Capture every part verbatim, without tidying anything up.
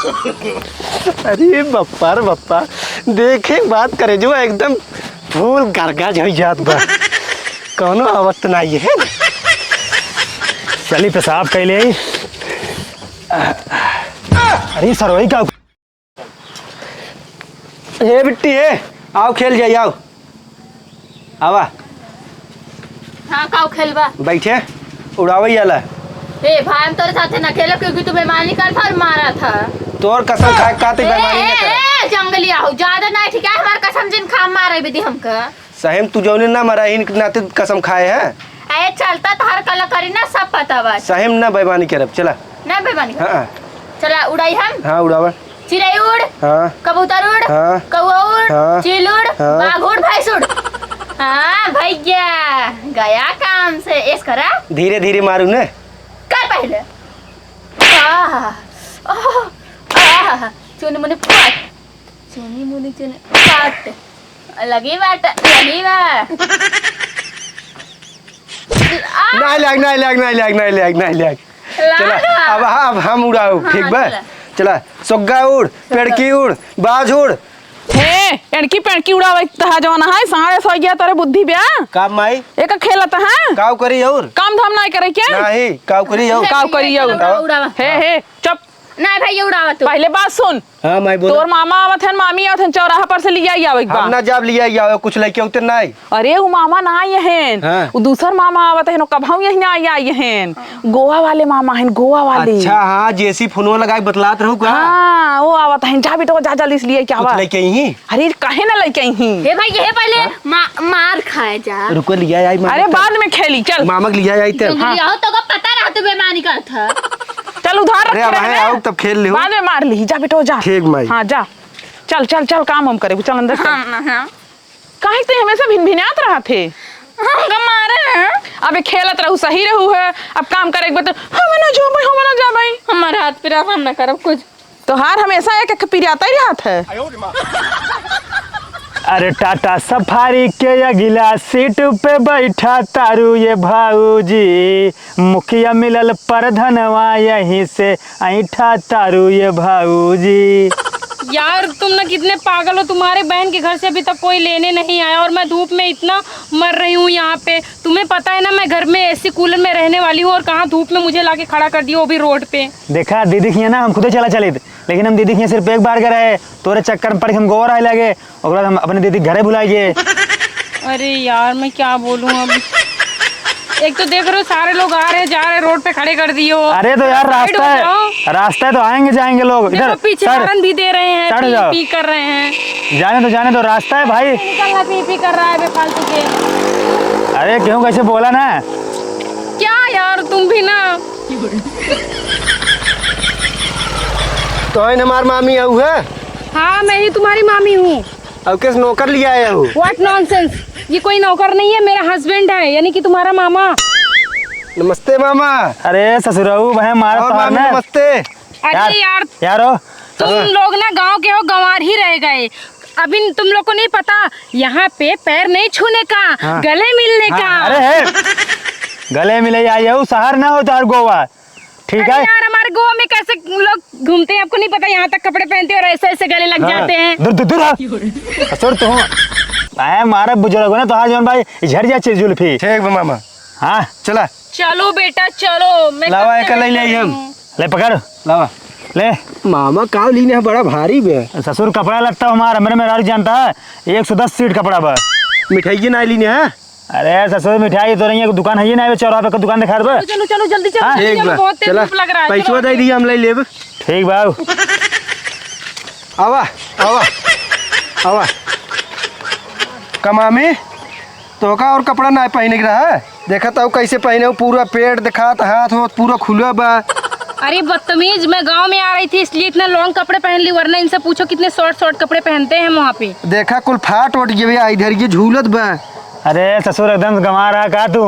अरे बप्पा रे बप्पा, देखे बात करे जो एकदम फूल गरगज होइ जात बा। कौनो आवत नाई है। चली पेशाब कइले। अरे सरवई का। हे बिट्टी हे, आओ खेल जाई, आओ। आवा। हाँ, काउ खेलबा? बैठे, उड़ावै आला। ए भाई, हम तोरे साथे ना खेलब, क्योंकि तू बेमानी करत ह और मारत ह। तोर कसम खाए का तू ए, बेमानी ए, ना करे। ए, जंगली आहू, ज्यादा ना ठीक है, हमार कसम जिन खा, मारे बिदी हमका। सही में तू जौने ना मरा, इनके नाते कसम खाए है। ए, चलता तोहर कला करी ना, सब पता बा। सही में ना बेमानी करब, चला। ना बेमानी करब। हाँ। चला, उड़ाई हम। हाँ, उड़ावा। चिड़ै उड़, हाँ। कबूतर उड़, हाँ। कौआ उड़, हाँ। चील उड़, हाँ। बाघ उड़, भैंस उड़। हाँ भैया, गया काम से। एस करा। धीरे धीरे मारू ने। कर पहले। आह, आह, आह, चुन मुनी फट। चुनी मुनी चुन फट। लगी बाट, लगी बा। आह। नाहीं लाग, नाहीं लाग, नाहीं लाग, नाहीं लाग, नाहीं लाग। चला, लागा। अब, अब हम उड़ाऊ, हाँ, ठीक बा? चला। चला, सुग्गा उड़, पेड़की उड़, बाज उड़। हे, एड़की पेड़की उड़ावे तहा जवाना है, साढ़े सौ गया तोरे बुद्धि ब्या। का माई? एक खेलत है। काउ करी और? काम धाम नाहीं करे क्या? नाहीं, काउ करी और? काउ करी और? उड़ावा, उड़ावा। हे, हे, चुप। नाहीं भाई, ये उड़ावा तू। पहले बात सुन। हाँ, माई बोला। तोर मामा आवत हन, मामी आवत हन, चौराहा पर से लिया ही आवे एक हम बार। ना जाब लिया ही आवे, कुछ लइके उतर नाहीं। अरे, उ मामा ना आए हन। हाँ। उ दूसर मामा आवत हन, उ कबहू यही ना आए, आए हन। गोवा वाले मामा हन, गोवा वाले। अच्छा, हाँ, जेसी फोनवा लगाए बतलात रहू का? हाँ, वो आवत हन, जा बेटवा, जा जल्दी से लिया ही आवा। कुछ लइके आई ही? अरे, काहे ना लइके आई ही? हे भाई, ये पहले हाँ? मा-, मार खाए जा। रुको, लिया आई मामा अरे, तब। बाद में खेली, चल। मामा के लिया आई तब। जल्दी हाँ। आओ, तो का पता रहा तू बेमानी का था। चल उधार अरे, रखे अब रहे हैं, ना। आओ, तब खेल लिहो। बाद में मार ली, जा बेटो, जा। ठीक, माई। हाँ, जा। चल, चल, चल, काम हम करे, चल अंदर चल। हाँ, हाँ। काहे के तू हमेशा भिनभिनात रहत हे? हमका मारे हैं। अबे खेलत रहू, सही रहू है, अब काम करे के बा तो हम ना जाबै, हम ना जाबै। हमारे हाथ पे हम ना करब कुछ। तोहार हमेशा एक एक पिरियाता ही रहत है। अरे टाटा सफारी के अगिला सीट पे बैठा तारू ये भाऊजी, मुखिया मिलल परधनवा यहीं से ऐठा तारू ये भाऊजी। यार तुम ना कितने पागल हो, तुम्हारे बहन के घर से अभी तक कोई लेने नहीं आया और मैं धूप में इतना मर रही हूँ यहाँ पे। तुम्हें पता है ना मैं घर में एसी कूलर में रहने वाली हूँ और कहाँ धूप में मुझे लाके खड़ा कर दिया, वो भी रोड पे। देखा दीदी के हियाँ ना हम खुदे चला चलित, लेकिन हम दीदी के हियाँ सिर्फ एक बार गए रहे, तोरे चक्कर में पड़ के हम गोवा रहे लगे, ओकरा बाद हम अपने दीदी के घरे भुला गए। अरे यार मैं क्या बोलूँ अब, एक तो देख रहे हो सारे लोग आ रहे जा रहे, रोड पे खड़े कर दिए हो। अरे तो यार साइड रास्ता हो है, जाओ। रास्ता है तो आएंगे जाएंगे लोग। देखो इधर पीछे side, हॉर्न भी दे रहे हैं, side हो पी जाओ। पी कर रहे हैं। जाने दो, जाने दो, रास्ता है भाई। निकलना पी पी कर रहा है बेफालतू के। अरे क्यों कैसे बोला ना। क्या यार तुम भी ना। तोहन हमार मामी हऊ है? हाँ, मैं ही तुम्हारी मामी हूँ। अब किस नौकर लिया आया हो? What nonsense! ये कोई नौकर नहीं है, मेरा husband है, यानी कि तुम्हारा मामा। नमस्ते मामा। अरे ससुरऊ, भाई मारा और तोहार मामी ने। नमस्ते। अरे यार, यार, यारो। तुम हाँ। लोग ना गांव के हो, गंवार ही रह गए। अभी तुम लोग को नहीं पता, यहाँ पे पैर नहीं छूने का, हाँ। गले मिलने हाँ, का। अरे है, गले मिले आई है, वो शहर ना हो तो हर गोवा, ठीक अरे है? यार, हमारे गोवा में कैसे लोग घूमते हैं, आपको नहीं पता, यहाँ तक कपड़े पहनते हैं और ऐसे ऐसे गले लग हाँ। जाते हैं। दूर, दूर, दूर हो। ससुर तू, आए मारा बुजुर्ग हो ना, तो हाथ जौन भाई, झड़ जा चीज जुल्फी। ठीक बा मामा। हाँ। चला। चलो बेटा, चलो, मैं लावा, कब से एक ले ले बैठी हम। हूँ। ले पकड़। लावा। ले। मामा, का लीने है, बड़ा भारी बे। ससुर, कपड़ा लत्ता हमार, हमरे मेहरारू जानता है, एक सौ दस सीट कपड़ा बा। मिठाई ना लीने है? अरे ससुर, मिठाई तो नहीं है, दुकान है ही ना, चौराहा पे दुकान दिखा दे। चलो, चलो, चलो, जल्दी चलो, हाँ? जल्दी ठीक चलो, बा, बहुत तेज चला। धूप लग रहा है, पैसवा चलो। दे दी, हम ले लेब। ठीक बा। आवा, आवा, आवा। का मामी, तोहका और कपड़ा ना पहने के रहा? देखत हऊ कैसे पहने हऊ, पूरा पेट दिखात, हाथ होत पूरा खुला बा। अरे बदतमीज, मैं गांव में आ रही थी इसलिए इतना लॉन्ग कपड़े पहन ली, वरना इनसे पूछो कितने शॉर्ट शॉर्ट कपड़े पहनते हैं हम वहाँ पे। देखा कुल फाट वट गया, इधर ये झूलत बा। अरे ससुर, एकदम गंवा रहा का तू?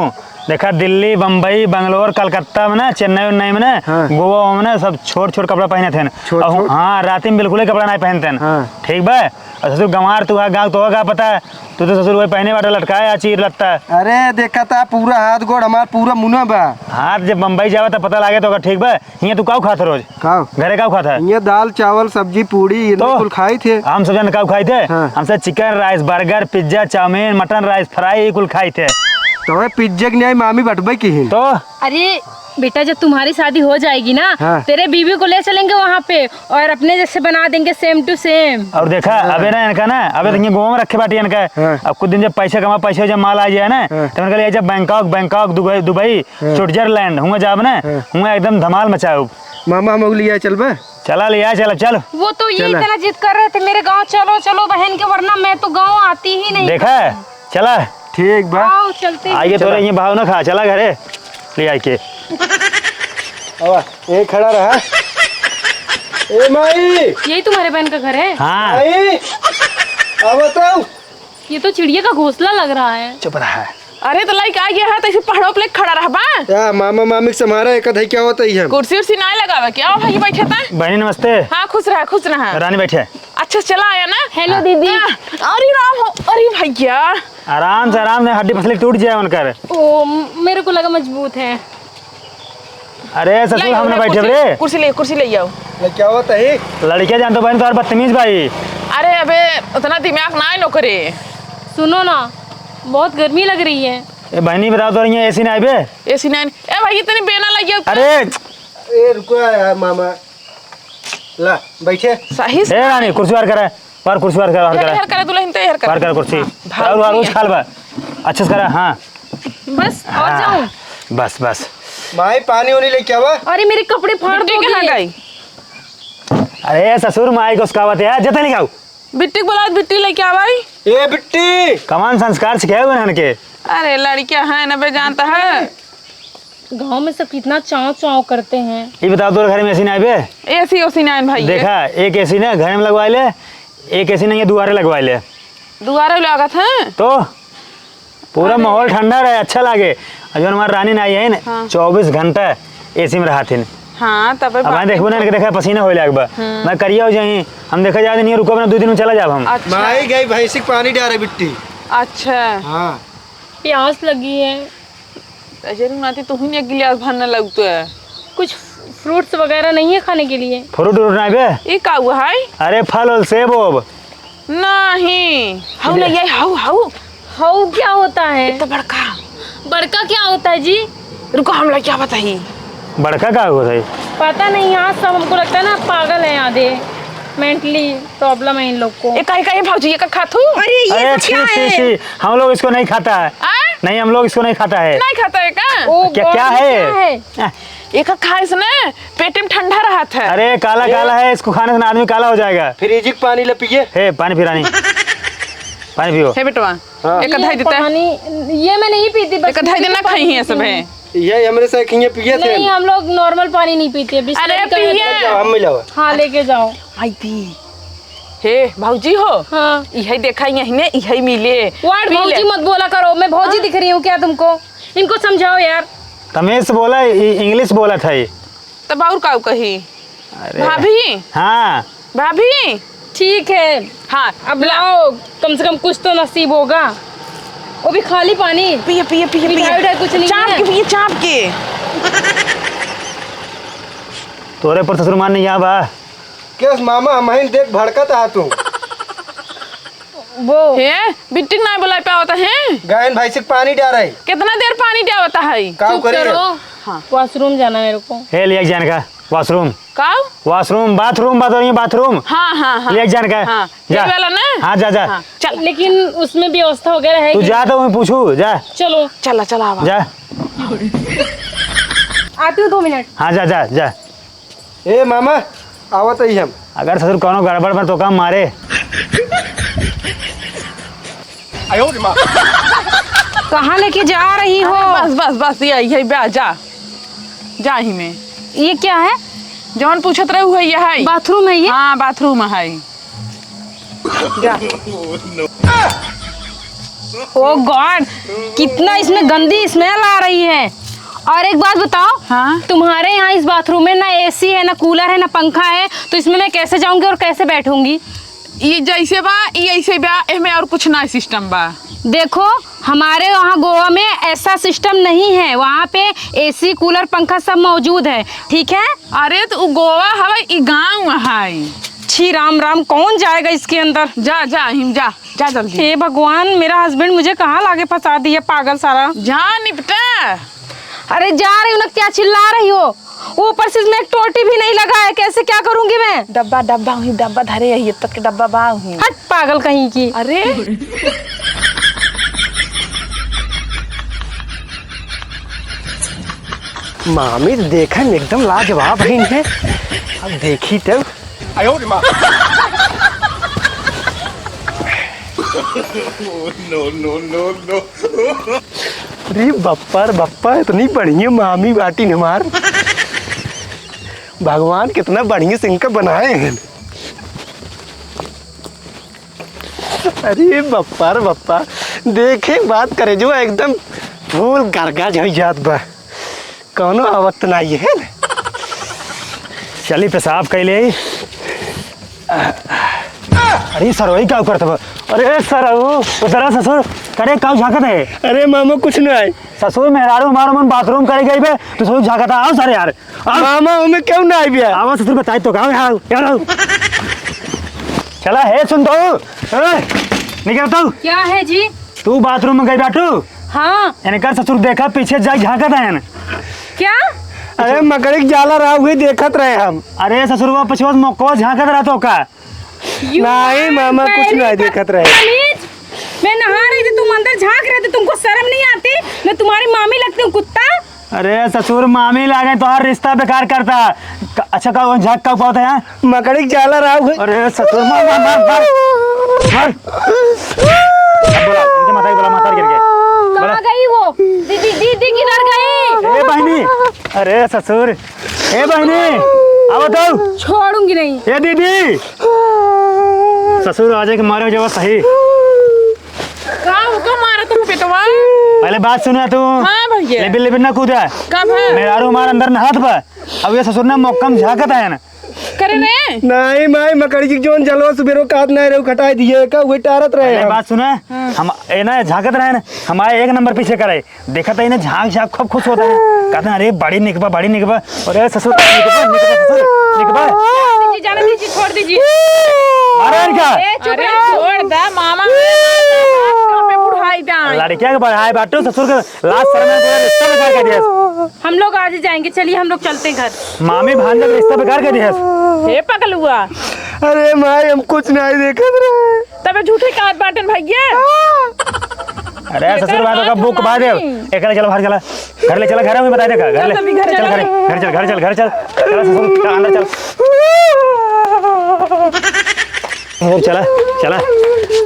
देखा, दिल्ली, बम्बई, बंगलोर, कलकत्ता में ना, चेन्नई उन्नई में ना, हाँ। गोवा में ना, सब छोट छोट कपड़ा पहिनत हैं। छोट अउ छोट? हाँ, राती में बिल्कुल ही कपड़ा नाहीं पहिनत हैं। हाँ। ठीक बा? अउर ससुर गंवार तू हा, गाँव तोहा का पता, तू तो ससुर वही पहिने बाटा लटकाए आ चीर लत्ता। अरे देखा ता पूरा हाथ गोड़ हमार पूरा मुना बा। हाथ जब बम्बई जावा तब पता लागे तोका, ठीक बा? हियाँ तू काऊ खात है रोज? काऊ? घरे काऊ खात है? हियाँ दाल, चावल, सब्जी, पूड़ी, ये तो कुल खाई थे। हम सब जन काऊ खाई थे? हाँ। हम सब chicken rice, burger, pizza, chowmein, mutton rice fry, ये कुल खाई थे। तो वह pizza के न्याय मामी बटबे की ही। तो? अरे बेटा, जब तुम्हारी शादी हो जाएगी ना, हाँ। तेरे बीवी को ले चलेंगे वहाँ पे और अपने जैसे बना देंगे, same to same। और देखा, हाँ। अबे ना इनका ना, अबे तो इनके गोवा में रखे बाटी इनका। हाँ। अब कुछ दिन जब पैसा कमा, पैसा जब माल आ जाए ना, हाँ। तो इनका ले जब बैंकॉक, बैंकॉक, दुबई, दुबई, हाँ। स्विट्जरलैंड, हुआँ जाब ना, हाँ। हुआँ एकदम धमाल मचाउब। मामा, हम लिया चलबे? चला, लिया चल, चल। वो तो ये चला। इतना जिद कर रहे थे मेरे गाँव चलो, चलो बहन के, वरना मैं तो गाँव आती ही नहीं। देखा, चला। ठीक बा। आओ, चलते हैं। आइए, चला। तोरे ये भाव ना खा, चला घरे, ले आइके। आवा, ये खड़ा रहा। ए माई। यही तुम्हारे बहन का घर है? हाँ। माई, आवा तो। ये तो चिड़िया का घोंसला लग रहा है। चुप रहा। अरे तो लइका आ गया है तो ऐसे पहाड़ों पे खड़ा रहबा। या मामा मामी के सम्हारा एक अधई क्या होता ही है। कुर्सी उर्सी ना लगावे, क्या भाई बैठे ता? बहनी नमस्ते। हाँ खुश रहा, खुश रहा। रानी बैठे। अच्छा चला आया ना? हेलो दीदी। हाँ, अरे राम हो, अरे भैया। आराम से, आराम से, हड्डी पसली टूट जाए उनकर। ओ, मेरे को लगा मजबूत है। अरे ससुर, ले आओ, हम ना ले, बैठे कुर्सी, रे। कुर्सी ले, कुर्सी ले आओ। ले, क्या हुआ तही? लड़किया जान तो बहन तोहार बदतमीज भाई। अरे अबे, उतना दिमाग ना है नौकरी। सुनो ना, बहुत गर्मी लग रही है। ए बहनी, बताओ तो, यहाँ एसी ना आइबे? एसी ना, ए भाई, इतनी बेना लगी है। अरे, ए रुको यार मामा, ला बैठे। सही से। ए रानी, कुर्सी बाहर करा। बाहर कुर्सी बाहर करा, बाहर हेर, करा। हेर करा, दुल्हन तो हेर करा। बाहर करा कुर्सी। हाँ, और, और भाभी। खाल बा। अच्छे से करा, हाँ। बस, और हाँ, जाऊं? बस, बस। माई, पानी उनी लेके आवा। अरे, मेरे कपड़े फाड़ दोगे। बिट्टी कहाँ गई? अरे ससुर, माई को उसका आवत है, जते लेके आओ। बिट्टी को बुलाओ, बिट्टी लेके आवा। ए बिट्टी। कमान संस्कार सिखाए हुए हैं इनके? अरे लड़कियां हैं ना बे, जानता है। गाँव में सब कितना चाव चाव करते हैं। ये बताओ, तोरे घर में एसी ना आइबे? एसी ओसी ना आइन भाई। देखा, एक एसी ना घर में लगवा ले, एक एसी ना ये दुआरे लगवा ले। दुआरे लागत है? तो पूरा अरे। माहौल ठंडा रहे, अच्छा लागे। और जौन हमार रानी ना आई है ना, हाँ। चौबीस घंटा एसी में रहत हिन। हाँ, तबे अब बात देखबो ना, है। इनके देखा पसीना होए लाग बा। हम्म। मैं करिया हो जाई, हम देखा जाए नहीं, रुको ना, दो दिन में चला जाब हम। अच्छा। माई गई भैंसी के पानी डारे बिट्टी। अच्छा। हाँ। प्यास लगी है। अजय नाती, तू ही ने एक गिलास भर न लगतो है। कुछ fruits वगैरह नहीं है खाने के लिए? फ्रूट व्रूट ना बे? ई का हुआ है? अरे फल उल, सेब ओब। नहीं, हऊ ले। ले आई, हऊ, हऊ। हऊ क्या होता है? इतना बड़का। बड़का क्या होता है जी? रुको, हम लोग क्या बताई? बड़का का होता है? पता नहीं, यहाँ सब हमको लगता है ना पागल है आधे, mentally problem है इन लोग को। ए, काहे, काहे भौजी, ये का खाथू? अरे, ये अरे, सब छी, क्या छी, है? छी, हम लोग इसको नहीं खाता है। आ? नहीं, हम लोग इसको नहीं खाता है। नहीं खाता है का? ओ क्या, क्या गॉड, है? क्या है? आ। एका खाए से ना पेट में ठंडा रहत है। अरे, काला, ए? काला है, इसको खाने से ना आदमी काला हो जाएगा। फ्रिज के पानी ले पिए। हे, पानी पिरानी। पानी पियो। हे बेटवा, हाँ। एक ये धई देते। पानी, ये मैं नहीं पीती, बस एक धई देना, खाई है सब है। ये हमरे से खइए पिए थे। नहीं, हम लोग normal पानी नहीं पीते, बिसलेरी अरे, का पिए। है। जाओ, हम मिलाओ। हाँ, लेके जाओ। आई पी। हे, भौजी हो। हाँ। इहै देखा, यही ने, इहै मिले। What पी ले। भौजी मत बोला करो, मैं भौजी हाँ। दिख रही हूँ क्या तुमको? इनको समझाओ यार। तमीज से बोला, इ-, English बोला था ये। तब और काऊ कही? अरे। भाभी। हाँ। भाभी। ठीक है। हाँ, अब ला। लाओ, कम से कम कुछ तो नसीब होगा। वो भी खाली पानी। पिए, पिए, पिए, मिठाई पिए। उठाई कुछ नहीं चाप है? के पिए, चाप के। तोरे पर ससुर मान नहीं आवा। केस मामा, हमहिन देख भड़कत हा तू। वो। हे, बिट्टी के नाय बुलाए पे आवत है? गायन भैंसी के पानी डारे। कितना देर पानी डावत है? काऊ चुप करे? करो। हाँ। Washroom जाना मेरे को। हे, लिया जाने का washroom। काऊ? Washroom, bathroom, बात हो रही है, bathroom। हाँ, हाँ, हाँ। लिया जाने का। हाँ। जा। ये वाला ना? हाँ, जा, जा। हाँ, चल। लेकिन उसमें व्यवस्था वगैरह है तू कि जा तो मैं पूछू, जा। चलो। चला, चला, आवा। जा। आती हूँ दो मिनट। हाँ, जा, जा, जा। ए मामा, आवत ही हम। अगर ससुर कौनो गड़बड़ में तो काम मारे। कहाँ लेके जा रही हो? अरे बस, बस, बस, ये, ये बा, जा। जा ही में। ये क्या है? जौन पूछत रहे, उहे ये है। Bathroom है ये? हाँ, bathroom है। जा। ओ गॉड, कितना इसमें गंदी स्मेल आ रही है। और एक बात बताओ, हाँ? तुम्हारे यहाँ इस बाथरूम में ना एसी है, ना कूलर है, ना पंखा है, तो इसमें मैं कैसे जाऊंगी और कैसे बैठूंगी? ई जैसे बा, ई ऐसे बा, एहमे और कुछ ना सिस्टम बा। देखो, हमारे वहाँ गोवा में ऐसा सिस्टम नहीं है, वहाँ पे एसी, कूलर, पंखा सब मौजूद है, ठीक है? अरे, तो उ गोवा हवे, ई गाँव है। छी राम राम, कौन जाएगा इसके अंदर? जा, जा, हिम जा, जा जल्दी। हे भगवान, मेरा हस्बैंड मुझे कहाँ लाके फंसा दिया, पागल सारा। जा निपटा। अरे जा रही हूँ ना, क्या चिल्ला रही हो? ऊपर से इसमें एक टोटी भी नहीं लगा है, कैसे क्या करूंगी मैं? डब्बा, डब्बा हुई, डब्बा धरे यही, तक के डब्बा बा हुई। हट पागल कहीं की। अरे मामी देखे में एकदम लाजवाब है इनके। अब देखी तब। No, no, no, no। अरे बप्पा रे बप्पा, इतनी बढ़िया मामी बाटिन हमार। भगवान कितना बढ़िया से इनका बनाए हैं। अरे बप्पा रे बप्पा, देखे बात करे जो एकदम फूल गरगज हो जात बा। कौनो आवत नाई है ना। चली पेशाब कैले। अरे सरऊ, ई का करत बा? अरे सरऊ, उतरा ससुर, करे का झांकत है? अरे मामा, कुछ ना है। ससुर, मेहरारू हमारा मन बाथरूम करे गई बे, तू ससुर झांकत है, आओ सर यार, आओ। मामा, हमें क्यों ना आई बे? आओ ससुर, बताई तो का, आओ, यार आओ। चला, हे सुन तो, ए, निकल तो। क्या है जी? तू बाथरूम में गई बाटू? हाँ। इनकर ससुर देखा पीछे जाई झांकत हैं। क्या? अरे मकड़ी के जाला रहा, वही देखत रहे हम। अरे ससुरवा पछवा से मोकवा झांकत रहा तो का? You नहीं are मामा, कुछ very नहीं देखत रहे। बदतमीज। मैं नहा रही थी, तुम अंदर झांक रहे थे, तुमको शर्म नहीं आती? मैं तुम्हारी मामी लगती हूँ, कुत्ता? अरे ससुर, मामी लागे तोहार रिश्ता बेकार करता। क-, अच्छा का वो झांक का पावत है यहाँ? मकड़ी के जाला रहा हुए। अरे ससुर, मार, मार, मार, मार। मार। अब बोला, इनके माता की बोला, माता गिर गए। बोला। कहाँ गई वो? दीदी, दीदी किधर गई? ए बहनी, अरे ससुर, ए बहनी, आओ तो। छोड़ूंगी नहीं। ए दीदी, ससुर आ जाए के मारे हो जावा सही। का हुक्म मारा तुम बेटवा? पहले बात सुना तू। हाँ भैया। लेबिन लेबिन ना कूदा। का भा? मेहरारू हमार अंदर नहात बा। अब ये ससुर ना मोक्कम झांकत है ना। करे रे। नहीं माई, मकड़ी की जोन जलवा सुबेरो काट नहीं रहे, खटाई दिए का, वही टारत रहे पहले हम। बात सुना। हाँ। हम ए ना झांकत रहे ना, हमारे एक नंबर पीछे करे। देखत है इन्हें झांक झांक खूब खुश होता है। कहते हैं, "अरे बड़ी निकबा, बड़ी निकबा।" अरे ससुर, निकबा, निकबा, ससुर, निकबा। जाने दीजिए, जाने दीजिए, छोड़ दीजिए। मारा इनका। ए, चुप अरे रहो। छोड़ दा, मामा, मामा, मामा, बुढ़ाई दा। लड़किया के बढ़ाए बाटू, ससुर के लाज शर्म है, पूरा रिश्ता बेकार कर दिया। हम लोग आज ही जाएंगे, चलिए हम लोग चलते हैं घर। मामी भांजा के रिश्ता बेकार कर दिया। हे पगलुआ। अरे माई, हम कुछ नहीं देखत रहे। तबे झूठे कहत बाटन भैया। अरे ससुर बात का बुक बा देव। एकरे चला बाहर चला। घर ले चला, घर में बताई देखा। घर ले। चल, अभी घर चल, चल। घर, घर चल, घर चल, घर चल। चला ससुर, चला अंदर चल। अंदर चला, चला।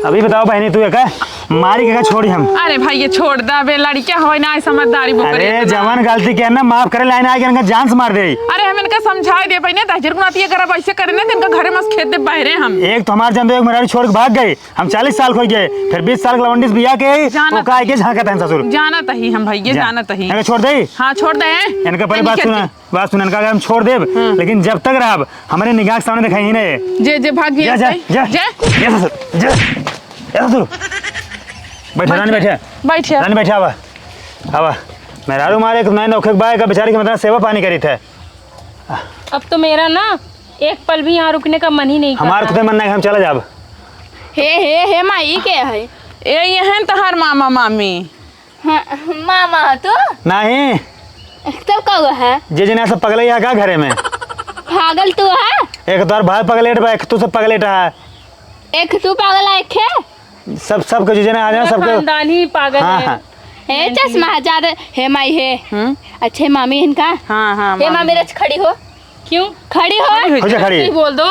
अभी बताओ बहनी, तू एका मारी के का छोड़ी हम? अरे भाई, ये छोड़ दा बे, लड़किया होय ना, समझदारी बोकरे अरे इतना। जवान गलती के ना माफ करे लाइन आए के इनका जान से मार दे। अरे हम इनका समझाए दे पहले, दहजर गुनाती अगर अब ऐसे करे ना तो इनका घरे मस खेत दे बहरे हम। एक तो हमार जान दो, एक मेहरारू छोड़ के भाग गई। हम चालीस साल खोई गए, फिर बीस साल के लवंडी से बिया के ही, जानत वो काहे के झांकत हैं ससुर। जानत ही हम भैया, जा। जानत ही। इनका छोड़ दे। हाँ, छोड़ दे। इनका पहले इनके बात सुना, बात सुना, इनका हम छोड़ देब, हाँ। लेकिन जब तक रहब, हमारे निगाह के सामने दिखाई ही नहीं। जे, जे भाग गया जा, जा, सही। जा। जे। जा ससुर, जा। जा ससुर। बैठे, रानी बैठे। बैठे। रानी बैठे, आवा। आवा। मेहरारू मारे एक नए नौखे के बा, एक बेचारी के मतलब सेवा पानी करी थे। अब तो मेरा ना एक पल भी यहाँ रुकने का मन ही नहीं हमार करता। खुदे मन नहीं, हम चला जाब। हे, हे, हे, माई के है? ए, ये हैं तहार मामा, मामी। हाँ, मामा हो तू? नहीं। तब का हुआ है? जे जने सब पगले यहाँ का घरे में? पागल तू है? एक तोर भाई पगलेट बा, एक तू सब पगलेट है। एक तू पागल है, एक है? सब, सबके जे जने आ जाए, पूरा सबके खानदान ही पागल हाँ, है। हाँ। हे चश्मा हजार, हे माई हे। हम्म? अच्छे मामी इनका। हाँ, हाँ, हे मामी। मामी रच खड़ी हो। क्यों? खड़ी हो। खड़ी हो जा, खड़ी। नहीं बोल दो,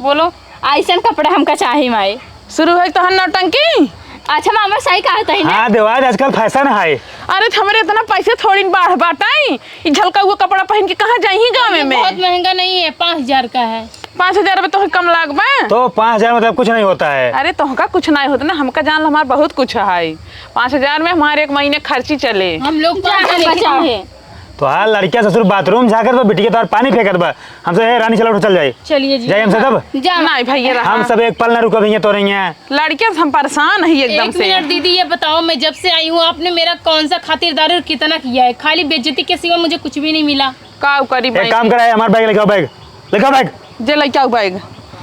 बोलो। ऐसन कपड़ा हमका चाही माई। शुरू है तोहर नौटंकी। अच्छा मामा सही कहा तही ना। हाँ देवाज आजकल फैशन है। अरे तो हमरे इतना पैसे थोड़ी बाढ़ बाटाई। ई झलका हुआ कपड़ा पहन के कहाँ जाई गाँव में? बहुत महंगा नहीं है, पाँच हजार का है। पाँच हजार रुपये तोहके कम लागबे? तो पाँच हजार मतलब कुछ नहीं होता है। अरे, तोहका कुछ नहीं होता ना, हमका जान लो, हमार बहुत कुछ है। पाँच हजार में हमारे एक महीने खर्ची चले। हम लोग तो क्या ऐसा हम लेके बचाओ? तो हाँ, लड़किया ससुर बाथरूम झाकत बा, बिटिया तोहार पानी फेंकत बा। हमसे, "हे रानी, चलो, उठो, चल जाए।" चलिए जी। जाए हमसे तब? जा। नहीं भैया, रहा। हम सब एक पल ना रुकब, भैया, तो रही हैं। लड़किया से हम परेशान ही एकदम एक से। मिनट दीदी, ये बताओ, मैं जब से आई हूँ, आपने मेरा कौन सा खातिरदारी और कितना किया है? खाली बेइज्जती के सिवा मुझे कुछ भी नहीं मिला। का करी एक भाई? काम कराए, हमार बैग लेके आओ, बैग। लेके आओ बैग। जे लेके आओ बैग।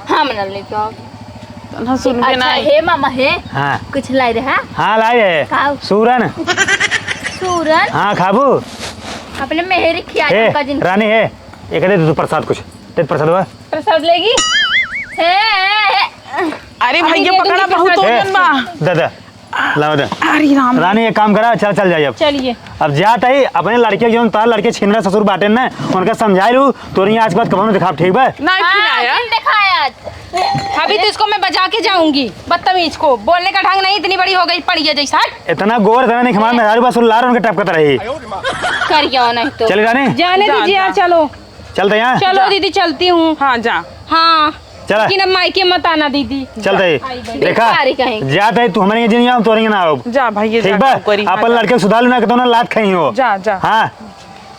हम ना लेके आओ। तन्हा सुनबे अच्छा, ना। हे मामा, हे। हाँ। कुछ लाई रहे, हाँ? हाँ, लाई रहे। खाओ। सूरन। सूरन? हाँ, खाबू। अपने मेहरी खिया हे, का जिन। रानी हे, एक दे तू प्रसाद कुछ। दे प्रसाद बा। प्रसाद लेगी? हे, हे, हे। अरे अभी भैया, दे दूंगी पकड़ा, बहुत प्रसाद। ओजन बा। दे, दे। लावा दे। अरे राम। रानी, एक काम करा, चल, चल जाई अब। चलिए। अब जात ही अपने लड़के के, जौन तार लड़के छिनरा ससुर बाटे न, उनका समझाई लू, तोरी आज के बाद कबहूँ न दिखाब, ठीक बा? नहीं, फिर हाँ, आया। दिल दिखाया। अभी तो इसको मैं बजा के जाऊंगी, बदतमीज को। बोलने का ढंग नहीं, इतनी बड़ी हो गई, पड़िया जैसा। हट। इतना गोर, इतना नहीं खमार, मेहरारू बस लार उनके टपकत रही। करिया नहीं तो। चली रानी? जाने जा, दीजिए यार, जा। चलो। चलते हैं। चलो जा। दीदी, चलती हूँ। हाँ, जा। हाँ। चला। लेकिन अब मायके मत आना दीदी। चलते ही। आई बड़ी। देखा, भिखारी कहीं। जात ही तू हमारे यहाँ जिन आओ, तोरे यहाँ ना आओ। जा भाई, ये ठीक जा बा? काम करी, हाँ, अपन जा। लड़के सुधार लेना कि तो ना लात खाई हो। जा, जा। हाँ।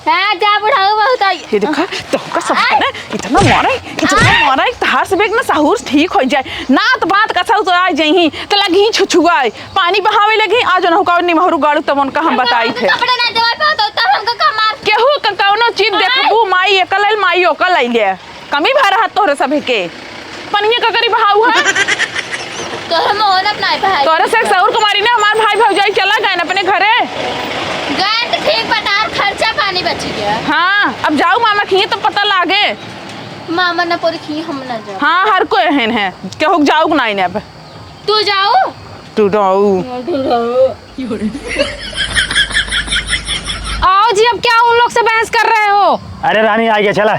हाँ, जा बुढ़ाऊ बहुत आई। ये देखा, तो का सब है ना, इतना मारा, इतना मारा, एक तहार से बेग ना सहूर ठीक हो जाए। नात बात का सहूर तो आ जाई, तो लगी छुछुआए, पानी बहावे लगी, आज ना हुकाओ निमहरू गाड़ू तब उनका हम बताई थे। कपड़ा ना देवाल पे होता, तब हमका का मार। केहू का कौनो चीज आय। देखबू, माई एकल आइल, माई ओकल आइल है। कमी भा रहत तोहरे सभे के। पनिया का करी बहाऊ है। तोहरे मोहन अपना है भाई। तोहरे से सौर कुमारी ने हमार भाई भौजाई चला गए अपने घरे। गए तो ठीक बा, तार खर्चा पानी बच गया। हाँ, अब जाऊ मामा खिए तो पता लागे। मामा न पोरी खिए हम न जाओ। हाँ, हर कोई एहन है। केहू जाऊ के नाई ने अब। तू जाऊ? तू जाऊ। तू जाऊ। आओ जी, अब क्या उन लोग से बहस कर रहे हो? अरे रानी, आ गया, चला।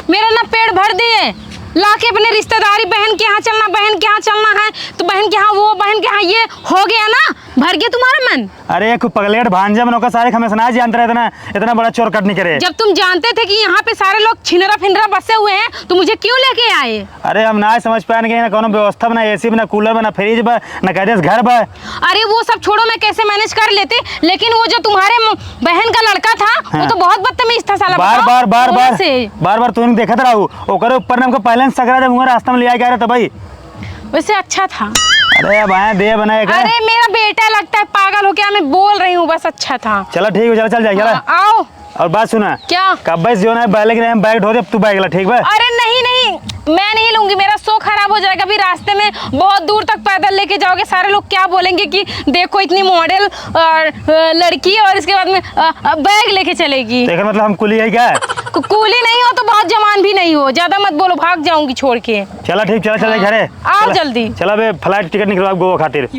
मेरा ना पेट भर दिए, लाके अपने रिश्तेदारी, बहन के यहाँ चलना, बहन के यहाँ चलना है, तो बहन के यहाँ वो, बहन के यहाँ ये, हो गया ना, भर गया तुम्हारा मन। अरे, एक पगलेट भांजा मन ओकर सारे, हमें से ना जानते रहे इतना, इतना बड़ा चोर कट नहीं करे। जब तुम जानते थे कि यहाँ पे सारे लोग छिनरा फिनरा बसे हुए हैं, तो मुझे क्यों लेके आए? अरे, हम ना समझ पाएन कि ना कौनो व्यवस्था बा, ना एसी बा, ना कूलर बा, ना फ्रिज बा, ना गैस घर बा। अरे, वो सब छोड़ो, मैं कैसे मैनेज कर लेती, लेकिन वो जो तुम्हारे म-, बहन का लड़का था, वो हाँ। तो बहुत बदतमीज था साला, बार, बताओ, बार, बार, जोर बार, से। बार, बार तू देखत रहू, ओकरे ऊपर ने हमको पहले से शक रहा, जब हुआ रास्ता में ले आके आ रहे, तब भाई। वैसे अच्छा था। अरे, अब आए दे बनाए का? अरे, मेरा बेटा लगता है पागल हो गया, मैं बोल रही हूँ, बस अच्छा था। चलो, ठीक है, चलो, चल जाए, चलो। हाँ, आओ। और बात सुना। क्या? कब्बे से जो ना बैग लेके हम बैग ढो दे, अब तू बैग ला, ठीक बा? अरे नहीं, नहीं, मैं नहीं लूंगी, मेरा शो खराब हो जाएगा। अभी रास्ते में बहुत दूर तक पैदल लेके जाओगे, सारे लोग क्या बोलेंगे कि देखो इतनी मॉडल और, अ, लड़की है और इसके बाद में, अ, अ, बैग लेके चलेगी। तो एकर मतलब हम कुली है क्या? कु-, कुली नहीं हो तो बहुत जवान भी नहीं हो, ज्यादा मत बोलो, भाग जाऊंगी छोड़ के। चला ठीक, चला, चला हाँ। घरे। आओ चला। जल्दी। चला बे, फ्लाइट टिकट निकलवा गोवा खातिर।